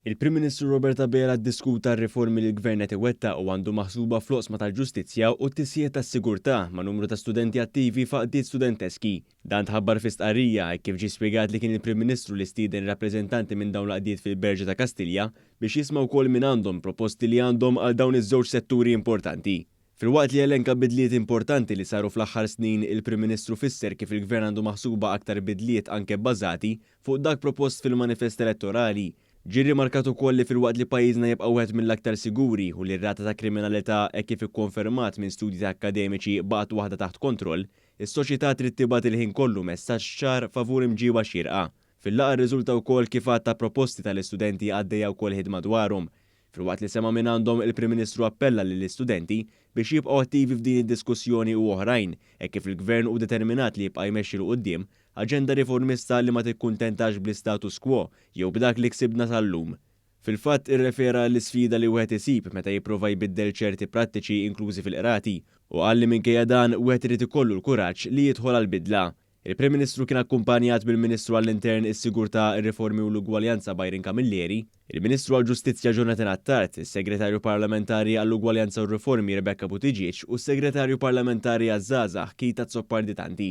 Il-Prim Ministru Robert Abela ddiskuta r-riformi li l-Gvern qed iwettaq u għandu maħsuba fl-oqsma tal-ġustizzja u t-tisħiħ tas-sigurtà ma' numru ta' studenti attivi f'għaqdiet studenteski. Dan tħabbar fi stqarrija hekk kif ġie spjegat li kien il-Prim Ministru li stieden rappreżentanti minn dawn l-għaqdiet fil-Berġa ta' Kastilja biex jisma' wkoll mingħandhom proposti li għandhom għal dawn iż-żewġ setturi importanti. Filwaqt li elenka bidliet importanti li saru fl-aħħar snin, il-Prim Ministru fisser kif il-Gvern għandu maħsuba aktar bidliet anke bbażati fuq dak propost fil-manifest elettorali. Ġie rrimarkat ukoll li filwaqt li pajjiżna jibqa' wieħed mill-aktar siguri u li r-rata ta' kriminalità hekk kif ikkonfermat minn studji ta' akkademiċi baqgħet waħda taħt kontroll, is-soċjetà trid tibgħat il-ħin kollu messaġġ ċar favur imġiba xierqa. Fil-laqgħa rriżulta wkoll kif għadd ta' proposti tal-istudenti għaddejja wkoll ħidma dwarhom. Filwaqt li sema' mingħandhom, il-Prim Ministru appella lill-istudenti biex jibqgħu attivi f'din id-diskussjoni u oħrajn, hekk kif il-Gvern hu determinat li jibqa' jmexxi 'l quddiem aġenda riformista li ma tikkuntentax bl-istatus quo jew b'dak li ksibna sal-lum. Fil-fatt, irrefera għall-isfida li wieħed isib meta jipprova jbiddel ċerti prattiċi inklużi fil-qrati, u qal li minkejja dan, wieħed irid ikollu l-kuraġġ li jidħol għall-bidla. Il-Prim Ministru kien akkumpanjat mill-Ministru għall-Intern, is-Sigurtà, ir-Riformi u l-Ugwaljanza Byron Camilleri, il-Ministru għall-Ġustizzja Jonathan Attard, is-Segretarju Parlamentari għall-Ugwaljanza u r-Riformi Rebecca Buttigieg u s-Segretarju Parlamentari għaż-Żgħażagħ Keith Azzopardi Tanti.